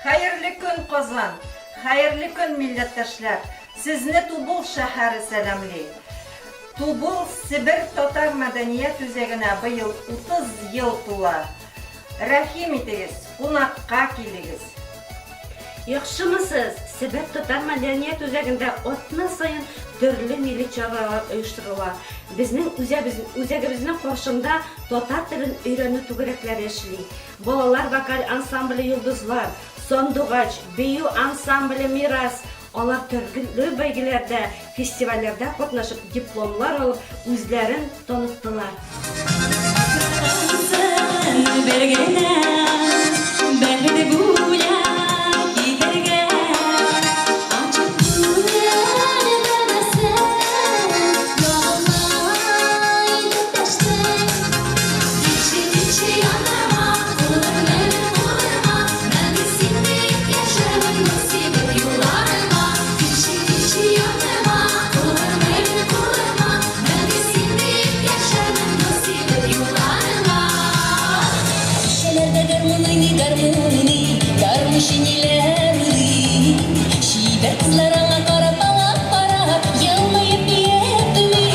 Хәерле көн, Казан! Хәерле көн, милләттәшләр! Сезне Тубыл шәһәре сәламли. Тубыл Себер татар мәдәният үзәгенә быел 30 ел тула. Рәхим итегез, кунакка килегез! Яхшымысыз? Себер татар мәдәният үзәгендә атна саен төрле милли чаралар оештырыла. Безнең үзәбез, үзәгебезнең каршында татар телен өйрәнү түгәрәкләре эшли. Балалар вокаль ансамбле Йолдызлар, Сандугач, бию ансамбле Мирас, алар төрле бәйгеләрдә, фестивальләрдә катнашып, дипломнар алып, үзләрен таныттылар. Бер генә бәхет бүләк итәргә. Ачык күңел бәбәсен ялгызлай дәште. Килче, килче яныма, кулыңны кулыма, Мәңге син дип яшәрмен, нур сибеп юлларыма. Килче, килче яныма, кулыңны кулыма, Мәңге син дип яшәрмен, нур сибеп юлларыма. Кичәләрдә гармун уйный, гармун уйный, Гармунчы ниләр уйлый? Чибәр кызлар аңа карап, аңа карап, Елмаеп биеп туймый.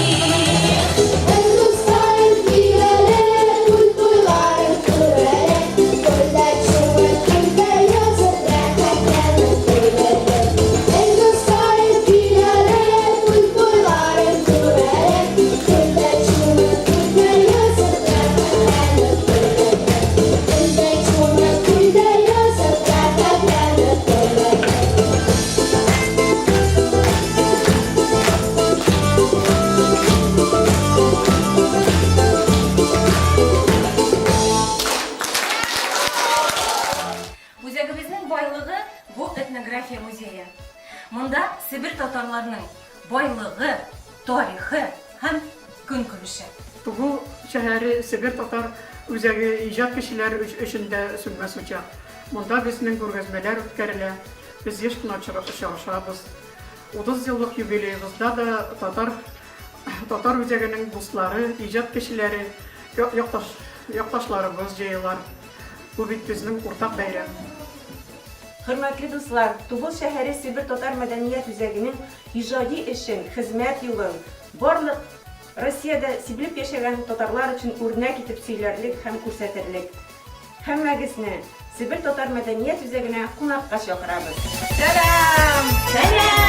Үзәгебезнең байлыгы бу этнография музее. Монда Себер татарларының байлыгы, тарихы һәм көнкүреше. Тубыл шәһәре Себер татар үзәге иҗат кешеләре өчен дә сүнмәс учак. Монда безнең күргәзмәләр үткәрелә, без еш кына очрашабыз. 30 еллык юбилеебызда да татар татар үзәгенең дуслары, иҗат кешеләре, якташ, якташларыбыз җыелар. Бу бит безнең уртак бәйрәм. Хөрмәтле дуслар, Тубыл шәһәре Себер татар мәдәният үзәгенең иҗади эшен, хезмәт юлын барлык Россиядә сибелеп яшәгән татарлар өчен үрнәк итеп сөйләрлек һәм күрсәтерлек. Һәммәгезне Себер татар мәдәният үзәгенә кунакка чакырабыз. Сәлам! Сәлам!